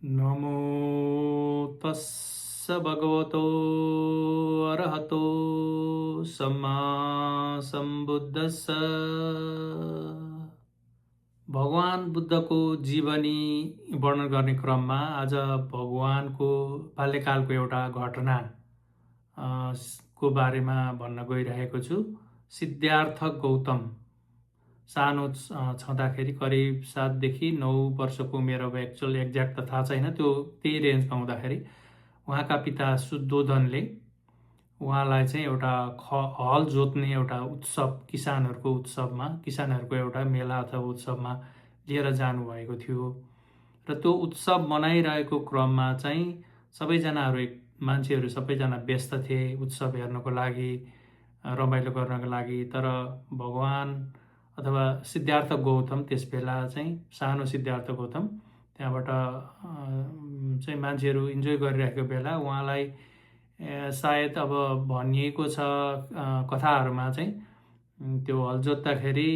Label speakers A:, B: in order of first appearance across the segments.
A: नमो तस्स भगवतो अरहतो सम्मा सम्बुद्धस्स। भगवान बुद्धको जीवनी वर्णन गर्ने क्रममा आज भगवानको बाल्यकालको एउटा घटना को बारेमा भन्न गइरहेको छु। सिद्धार्थ गौतम सानो छँदाखेरि करिब 7 देखि 9 वर्षको उमेर अब एक्चुअल एक्ज्याक्ट त थाहा छैन, त्यो त्यही रेन्जमा हुँदाखेरि उहाँका पिता शुद्धोधनले उहाँलाई चाहिँ एउटा हल जोत्ने एउटा उत्सव, किसानहरूको एउटा मेला अथवा उत्सवमा लिएर जानुभएको थियो। र त्यो उत्सव मनाइरहेको क्रममा चाहिँ मान्छेहरू सबैजना व्यस्त थिए उत्सव हेर्नको लागि, रमाइलो गर्नको लागि। तर भगवान अथवा सिद्धार्थ गौतम, त्यसबेला चाहिँ सानो सिद्धार्थ गौतम त्यहाँबाट चाहिँ मान्छेहरू इन्जोय गरिरहेको बेला उहाँलाई सायद अब भनिएको छ कथाहरूमा चाहिँ त्यो हल जोत्दाखेरि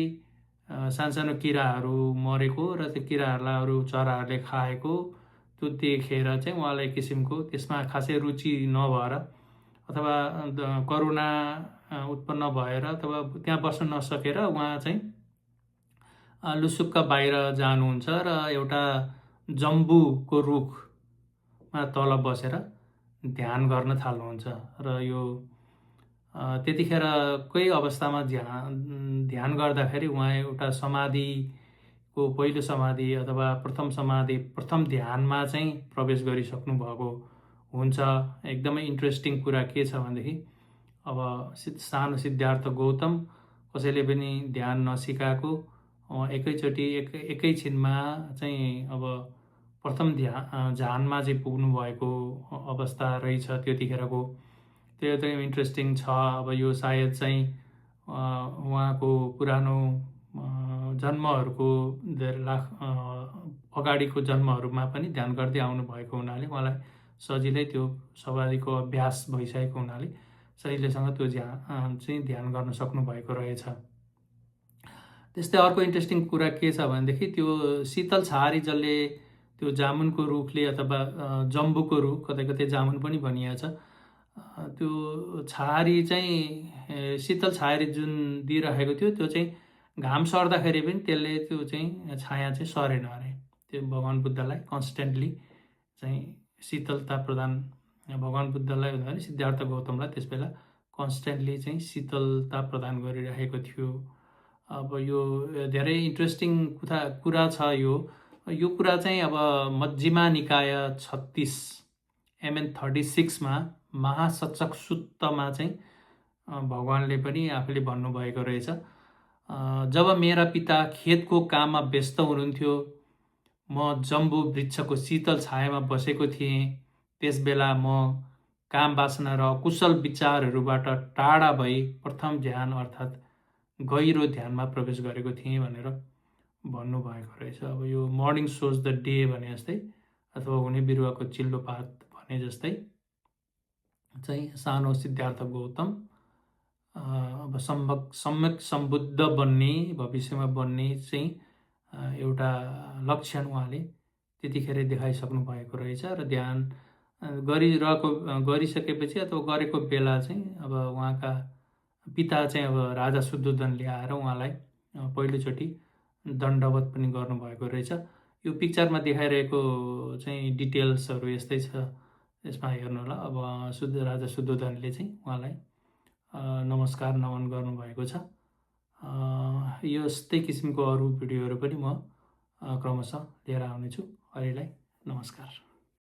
A: सानसानो किराहरू मरेको र त्यो किराहरूलाई अरू चराहरूले खाएको त्यो देखेर चाहिँ उहाँलाई किसिमको त्यसमा खासै रुचि नभएर अथवा करुणा उत्पन्न भएर अथवा त्यहाँ बस्न नसकेर उहाँ चाहिँ लुसुक्क बाहिर जानुहुन्छ र एउटा जम्बुको रुखमा तल बसेर ध्यान गर्न थाल्नुहुन्छ। र यो त्यतिखेरकै अवस्थामा ध्यान गर्दाखेरि उहाँ एउटा समाधिको पहिलो समाधि अथवा प्रथम ध्यानमा चाहिँ प्रवेश गरिसक्नु भएको हुन्छ। एकदमै इन्ट्रेस्टिङ कुरा के छ भनेदेखि अब सानो सिद्धार्थ गौतम कसैले पनि ध्यान नसिकाएको एकैचोटि एकैछिनमा चाहिँ अब प्रथम ध्यानमा चाहिँ पुग्नु भएको अवस्था रहेछ त्यतिखेरको। त्यो एकदम इन्ट्रेस्टिङ छ। अब यो सायद चाहिँ उहाँको पुरानो जन्महरूको धेरै लाख अगाडिको जन्महरूमा पनि ध्यान गर्दै आउनु भएको हुनाले उहाँलाई सजिलै त्यो समाधिको अभ्यास भइसकेको हुनाले सजिलैसँग त्यो चाहिँ ध्यान गर्न सक्नु भएको रहेछ। त्यस्तै अर्को इन्ट्रेस्टिङ कुरा के छ भनेदेखि त्यो शीतल छहारी जसले त्यो जामुनको रुखले अथवा जम्बुको रुख, कतै कतै जामुन पनि भनिएको छ, त्यो छहारी चाहिँ शीतल छहारी जुन दिइरहेको थियो त्यो चाहिँ घाम सर्दाखेरि पनि त्यसले त्यो चाहिँ छाया चाहिँ सरेन अरे। त्यो भगवान बुद्धलाई कन्स्टेन्टली चाहिँ शीतलता प्रदान, भगवान बुद्धलाई भन्दाखेरि सिद्धार्थ गौतमलाई त्यसबेला कन्स्टेन्टली चाहिँ शीतलता प्रदान गरिरहेको थियो। अब यो धेरै इन्ट्रेस्टिङ कुरा छ। यो कुरा चाहिँ अब मज्जिमा निकाय 36 MN 36 मा महासचक सुत्तमा चाहिँ भगवानले पनि आफूले भन्नुभएको रहेछ। जब मेरा पिता खेतको काममा व्यस्त हुनुहुन्थ्यो, म जम्बु वृक्षको शीतल छायामा बसेको थिएँ। त्यसबेला म काम वासना र अकुशल विचारहरूबाट टाढा भई प्रथम ध्यान अर्थात् गहिरो ध्यानमा प्रवेश गरेको थिएँ भनेर भन्नुभएको रहेछ। अब यो मर्निङ सोज द डे भने जस्तै अथवा हुने बिरुवाको चिल्लो पात भने जस्तै चाहिँ सानो सिद्धार्थ गौतम अब सम्यक सम्बुद्ध बन्ने, भविष्यमा बन्ने चाहिँ एउटा लक्षण उहाँले त्यतिखेर देखाइसक्नु भएको रहेछ। र ध्यान गरिसकेपछि अथवा गरेको बेला चाहिँ अब उहाँका पिता चाहिँ अब राजा शुद्धोधनले आएर उहाँलाई पहिलोचोटि दण्डवत पनि गर्नुभएको रहेछ। यो पिक्चरमा देखाइरहेको चाहिँ डिटेल्सहरू यस्तै छ, यसमा हेर्नु होला। अब राजा शुद्धोधनले चाहिँ उहाँलाई नमस्कार नमन गर्नुभएको छ। यस्तै किसिमको अरू भिडियोहरू पनि म क्रमशः लिएर आउनेछु। अहिलेलाई नमस्कार।